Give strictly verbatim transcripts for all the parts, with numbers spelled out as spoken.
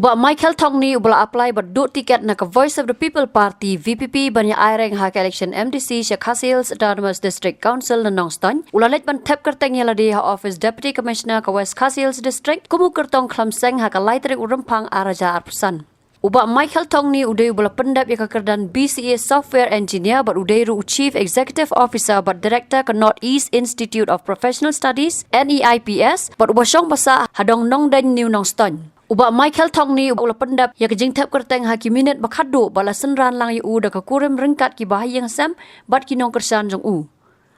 Bah Michael Thongni uba la apply bad duh tiket na ka Voice of the People Party, V P P, ban ïa aireng ha ka election M D C sha Khasi Hills Autonomous District Council na Nongstoiñ, u la leit ban thep kyrteng ïa lade ha office Deputy Commissioner ka West Khasi Hills District kum u kyrtong khlam seng ha ka lai tarik u Rymphang ar hajar arphew san. U Bah Michael Thongni u dei uba la pyndep ïa ka kyrdan B C A Software Engineer bad u dei ruh u Chief Executive Officer bad Director ka North East Institute of Professional Studies, N E I P S, bad uba shong basah ha Dongnongdeiñ, New Nongstoiñ. U Bah Michael Thongni u la pyndep ïa ka jingthep kyrteng ha ki minit ba khatduh bad la synran lang ïa u da ka kurim ryngkat kiba ha ïing ha sem bad ki nongkyrshan jong u.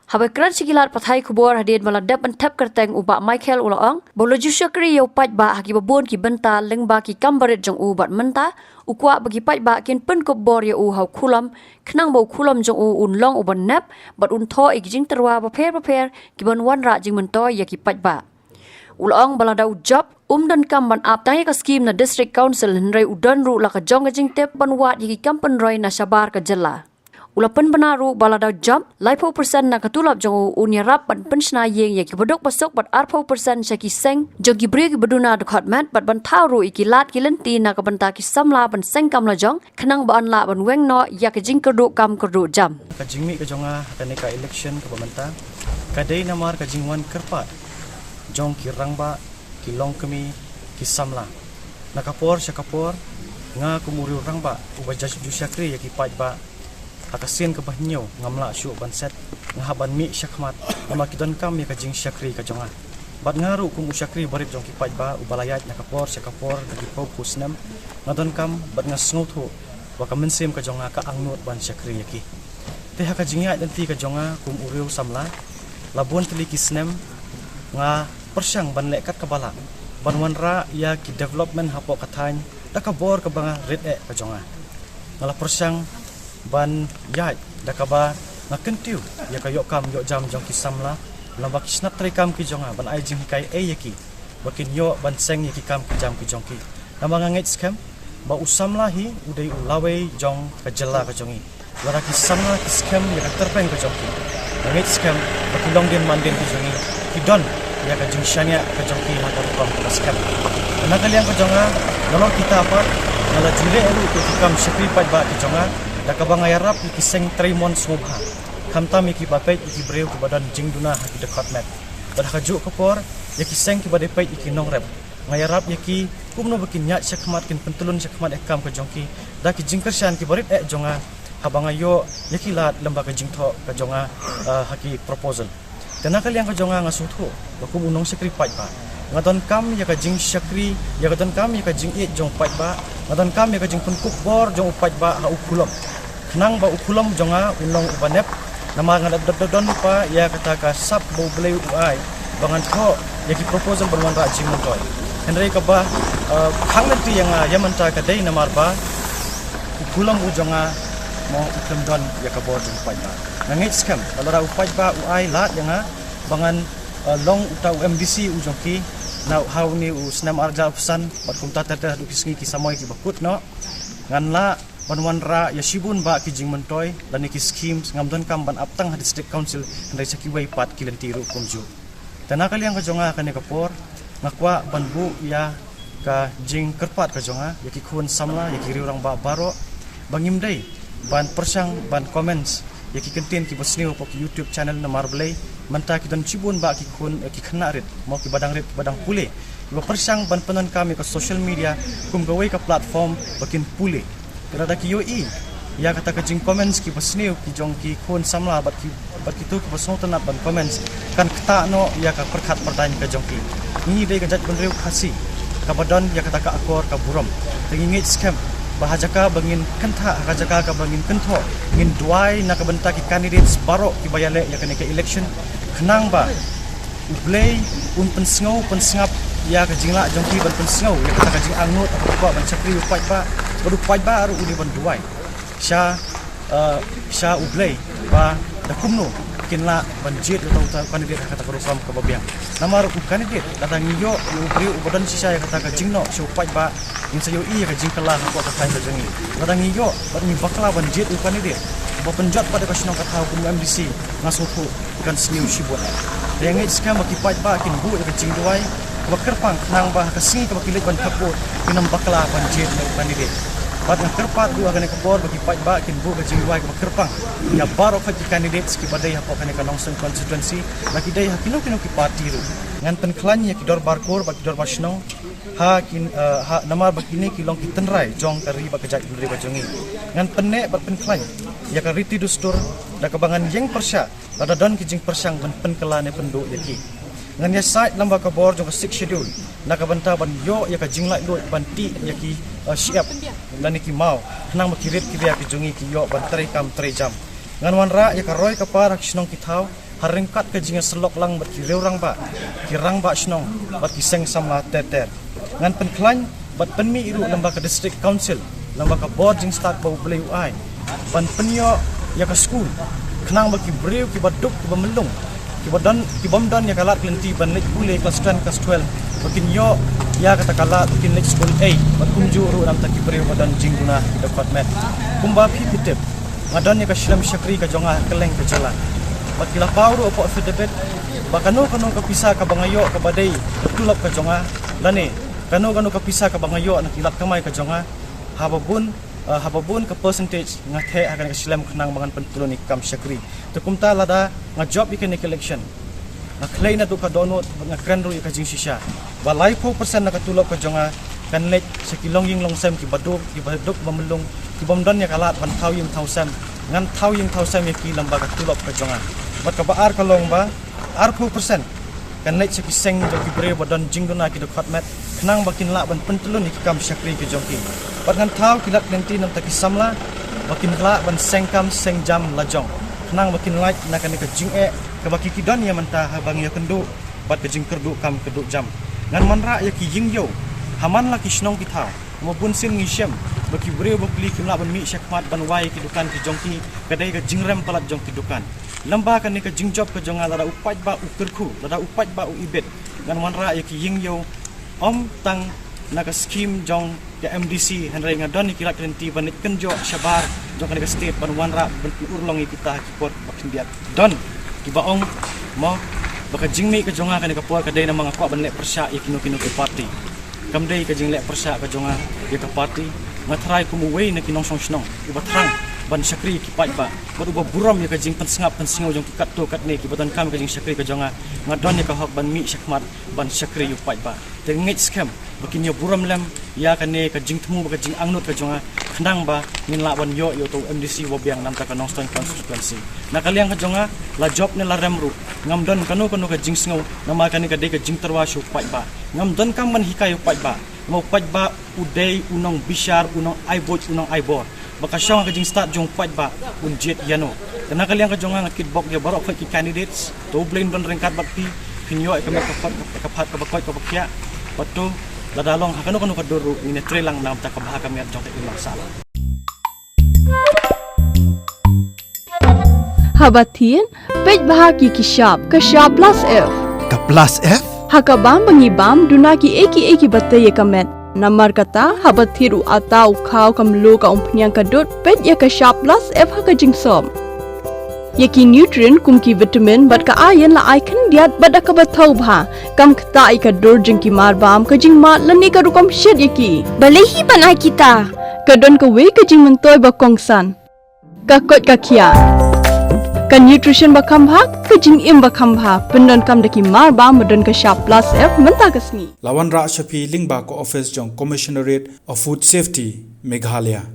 Haba kren sha ki lad pathai khubor hadien ba la dep ban thep kyrteng, u Bah Michael u la ong ba u la ju shakri ïa u paidbah ha kiba bun ki bynta lyngba ki kam barit jong u bad mynta u kwah ba ki paidbah kin pynkup bor ïa u ha u Khulom, khnang ba u Khulom jong u un long uba nep bad un thoh ïa ki jingtyrwa bapher bapher kiban wanrah jingmyntoi ïa ki paidbah. U la ong ba lada u jop um donkam ban ap tang ïa ka skim na District Council, hynrei u don ruh la ka jong ka jingtip ban wad ïa ki kam pynroi na shabar ka jylla. U la pynbna ruh ba lada u jop, laiphew percent na ka tulop jong u un ïarap ban pynshna ïing ïa kiba duk ba suk bad arphew percent sha ki seng jong ki briew kiba duna dkhot met bad ban thaw ruh ïa ki lad ki lynti na ka bynta ki samla ban seng kam la jong, khnang ba yn lah ban weng noh ïa ka jingkyrduh kam kyrduh jam. Ka jingmih ka jong nga ha kane ka election kaba mynta ka dei namar ka jingwan kyrpad jong ki rangbah, ki longkmie, ki samla. Na ka por sha ka por, nga kum u riew rangbah uba ju shakri ïa ki paidbah, ha ka sien kaba hynñiew ngam lah shuh ban set, nga hap ban mih shakhmat namar ki donkam ïa ka jingshakri ka jong nga. Bad nga ruh kum u shakri barit jong ki paidbah uba la ïaid na ka por sha ka por da ki phew phew snem, nga donkam bad nga sngewthuh ba ka mynsiem ka jong nga ka angnud ban shakri ïa ki. Te ha ka jingïaid lynti ka jong nga kum u riew samla, la bun tylli ki snem nga pyrshang ban leh kat kaba lah ban wanrah ïa ki development hapoh ka thaiñ da ka bor kaba nga rit eh ka jong nga. Nga la pyrshang ban ïaid da kaba nga kyntiew ïa ka ïoh kam ïoh jam jong ki samla, lem bad ki shnat treikam ki jong nga ban ai jinghikai ei ïa ki ba kin ïoh ban seng ïa ki kam ki jam ki jong ki. Namar nga ngeit skhem ba u samla hi u dei u lawei jong ka jylla ka jong ngi. Lada ki samla ki skhem ïa ka tyrpeng ka jong ki, nga ngeit skhem ba ki longdien mandien ki jong ngi ki don ïa ka jingshaniah ka jong ki ha ka rukom kaba skhem. Na ka liang ka jong nga, nalor kita pat nga la ju leh ruh ki kam shakri paidbah ki jong nga da kaba nga ïarap ïa ki seng trei mon sngewbha, khamtam ïa kiba peit ïa ki briew kiba don jingduna ha ki dkhot met. Bad ha kajuh ka por, ïa ki seng kiba dei peit ïa ki nongrep, nga ïarap ïa ki kumno ba kin ïaid shakhmat, kin pyntyllun shakhmat ïa ka kam ka jong ki da ki jingkyrshan kiba rit eh jong nga haba nga ïoh ïa ki lad lem bad ka jingthoh ka jong nga, ah, ha ki proposal. Te na ka liang ka jong nga, nga sngewthuh ba kum u nongshakri paidbah, nga donkam ïa ka jingshakri, ïa ka donkam ïa ka jingïeit jong u paidbah, nga donkam ïa ka jingpynkup bor jong u paidbah ha u Khulom, khnang ba u Khulom jong nga un long uba nep. Namar nga la don, don, don lypa ïa kata ka sap ba U Blei u ai ba ngan thoh ïa ki proposal ban wanrah jingmyntoi. Hynrei kaba, eh, khang lynti ïa nga ïa mynta ka dei namar ba u Khulom u jong nga mo u khlem don ïa ka bor jong u paidbah. Nga ngeit skhem ba lada u paidbah u ai lad ïa nga ba ngan, eh, long uta u M D C u jong ki na u, ha une u snem ar hajar arphew san bad kumta ter ter haduh ki sngi ki samoi kiba kut noh, ngan lah ban wanrah ïa shibun bah ki jingmyntoi lane ki schemes. Ngam donkam ban ap tang ha District Council, hynrei sha kiwei pat ki lynti ruh kumjuh. Te na ka liang ka jong nga kane ka por, nga kwah ban buh ïa ka jingkyrpad ka jong nga ïa ki khun samla, ïa ki riew rangbah baroh, ba ngim dei ban pyrshang ban comments ïa ki kyntien kiba sniew hapoh ki YouTube channel, namar balei mynta ki don shibun bah ki khun, eh, ki khynnah rit, mo, kiba dang rit, kiba dang pule, kiba pyrshang ban pyndonkam ïa ka social media kum kawei ka platform ba kin pule. Te lada ki ïohi ïa kata ka jingcomments kiba sniew ki jong ki khun samla bad ki, bad kito kiba sngewtynnat ban comments, kan ktah noh ïa ka pyrkhat pyrdaiñ ka jong ki. Ngi dei ka jaitbynriew Khasi kaba don ïa kata ka akor ka burom. Te ngi ngeit skhem ba ha jaka ba ngin kyntha, ha jaka kaba ngin kynthoh, ngin duwai na ka bynta ki candidates baroh kiba ïaleh ïa kane ka election, khnang ba U Blei un pynsngew pynsngap ïa ka jinglah jong ki, ban pynsngew ïa kata ka jingangnud ha ka ban shakri u paidbah, bad u paidbah ruh u dei ban duwai sha, eh, sha U Blei ba da kumno kin lah ban jied ïa uta u candidate ha kata ka rukom kaba biang. Namar u candidate, lada ngi ïoh ïa u briew uba don shisha ïa kata ka jingnoh sha u paidbah, ngin sa ïohi ïa ka jingkylla hapoh ka thaiñ ka jong ngi. Lada ngi ïoh bad ngi bakla ban jied u candidate uba pynjot pat ïa ka shnong ka thaw kum u M D C, nga sngewthuh kan sniew shibun. Te nga ngeit skhem ba ki paidbah kin buh ïa ka jingduwai kaba kyrpang, khnang ba ha ka sngi kaba ki leit ban khot vote kin ym bakla ban jied ïa u candidate. Bad nga kyrpad ruh ha kane ka por ba ki paidbah kin buh ka jingduwai kaba kyrpang ïa baroh khoit ki candidates kiba dei hapoh kane ka Nongstoiñ constituency, ba ki dei ha kino kino ki party ruh. Ngan pynkhlaiñ ïa ki dorbar kur bad ki dorbar shnong ha kin, eh, ha namar ba kine ki long ki tynrai jong ka ri bad ka jaitbynriew ka jong ngi. Ngan pynneh bad pynkhlaiñ ïa ka riti dustur da kaba ngan ïeng pyrshah lada don ki jingpyrshang ban pynkylla ne pynduh ïa ki. Ngan ïasaid lyngba ka bor jong ka Sixth Schedule na ka bynta ban ïoh ïa ka jinglaitluid ban tih ïa ki, eh, shyiap lane ki maw, khnang ba ki rit ki ria ki jong ngi ki ïoh ban treikam treijam. Ngan wanrah ïa ka roi ka par ha ki shnong ki thaw ha ryngkat ka jingïasyllok lang bad ki riew rangbah, ki rangbah shnong bad ki seng samla ter ter. Ngan pynkhlaiñ bad pynmih ruh lyngba ka District Council, lyngba ka bor jingstad ba U Blei u ai, ban pynïoh ïa ka skul, khnang ba ki briew kiba duk kiba myllung, kiba don, ki bym don ïa ka lad ka lynti ban leit pule klas ten klas twelve, ba kin ïoh ïa kata ka lad ba kin leit skul ei, bad kumjuh ruh namta ki briew ba don jingduna ki dkhot met. Kumba phi phi tip, nga don ïa ka shlem shakri ka jong nga ha kylleng ka jylla. Bad ki la paw ruh hapoh affidavit ba kano kano ka pisa kaba nga ïoh kaba dei ka tulop ka jong nga, lane kano kano ka pisa kaba nga ïoh na ki lad kamai ka jong nga, haba bun, eh, haba bun ka percentage nga theh ha kane ka shlem khnang ba ngan pyntylun ïa ka kam shakri. Te kumta lada nga jop ïa kane ka election, nga khlei naduh ka dohnud bad nga kren ruh ïa ka jingshisha ba laiphew percent na ka tulop ka jong nga kan leit sha ki longïing longsem kiba duk, kiba duk ba myllung, ki bym don ïa ka lad ban thaw ïing thaw sem. Ngan thaw ïing thaw sem ïa ki lyngba ka tulop ka jong nga. Bad kaba ar ka long ba arphew percent kan leit sha ki seng jong ki briew ba don jingduna ki dkhot met, khnang ba kin lah ban pyntylun ïa ki kam shakri ki jong ki. Bad ngan thaw ki lad ki lynti namta ki samla ba kin lah ban seng kam seng jam la jong, khnang ba kin lait na kane ka jingeh kaba ki ki don ïa mynta haba ngi ïakynduh bad ka jingkyrduh kam kyrduh jam. Ngan wanrah ïa ki ïing ïew ha man la ki shnong ki thaw. Mo bun sien ngi shem ba ki briew ba pli kim lah ban mih shakhmat ban wai ïa ki dukan ki jong ki, ka dei ka jingrem palat jong ki dukan. Lyngba kane ka jingjop ka jong nga, lada u paidbah u kyrkhu, lada u paidbah u ibit, ngan wanrah ïa ki ïing ïew ym tang na ka skim jong ka M D C, hynrei nga don ïa ki lad ki lynti ban leit kynjoh shabar jong kane ka state ban wanrah ban pynurlong ïa kita ha ki por ba khyndiat. Don kiba ong mo ba ka jingmih ka jong nga kane ka por ka dei namar nga kwah ban leh pyrshah ïa kino kino ki party. Kam dei ka jingleh pyrshah ka jong nga ïa ka party. Nga tharai kum uwei na ki nongshong shnong uba thrang ban shakri ïa ki paidbah bad uba burom ïa ka jingpynsngap pynsngew jong ki katto katne kiba donkam ïa ka jingshakri ka jong nga. Nga don ïa ka hok ban mih shakhmat ban shakri ïa u paidbah. Te nga ngeit skhem ba kin ïa burom lem ïa kane ka jingthmu bad ka jingangnud ka jong nga, khnang ba ngin lah ban ïoh ïa uto u M D C uba biang namta ka Nongstoiñ constituency. Na ka liang ka jong nga, la jop ne la rem ruh, ngam don kano kano ka jingsngew namar kane ka dei ka jingtyrwa sha u paidbah. Ngam donkam ban hikai u paidbah namar u paidbah u dei u nongbishar, u nongai buit, u nongai bor. Ba ka shong ha ka jingstad jong u paidbah un jied ïano. Te na ka liang ka jong nga, nga kitbok ïa baroh khoit ki candidates. To U Blei un don ryngkat bad phi, phin ïoh ïa ka met ka phad, ka phad kaba koit kaba khiah. Bad to lada long ha kano kano ka dur ruh, ngin ïatreilang namta ka bha ka miat jong ka imlang sahlang. Haba thied, peit bha ki ki shap, ka shap plus F. Ka plus F? Ha ka bam ba ngi bam, duna kiei kiei kiba tei ïa ka met. Namar kata, haba thied u atta, u khaw, ka mluh, ka umphniang, ka dud, peit ïa ka shap plus F ha ka jingsop. Ïa ki nutrient kum ki vitamin bad ka iron la ai khyndiat bad da kaba thaw bha. Kam ktah ïa ka dur jong ki mar bam, ka jingmad lane ka rukom shet ïa ki. Balei hi ban ai kita? Ka don kawei ka jingmyntoi ba kongsan. Ka koit ka khiah. Ka nutrition ba kham bha, ka jingim ba kham bha. Pyndonkam da ki mar bam ba don ka shap plus F mynta ka sngi. La wanrah sha phi lyngba ka office jong Commissionerate of Food Safety, Meghalaya.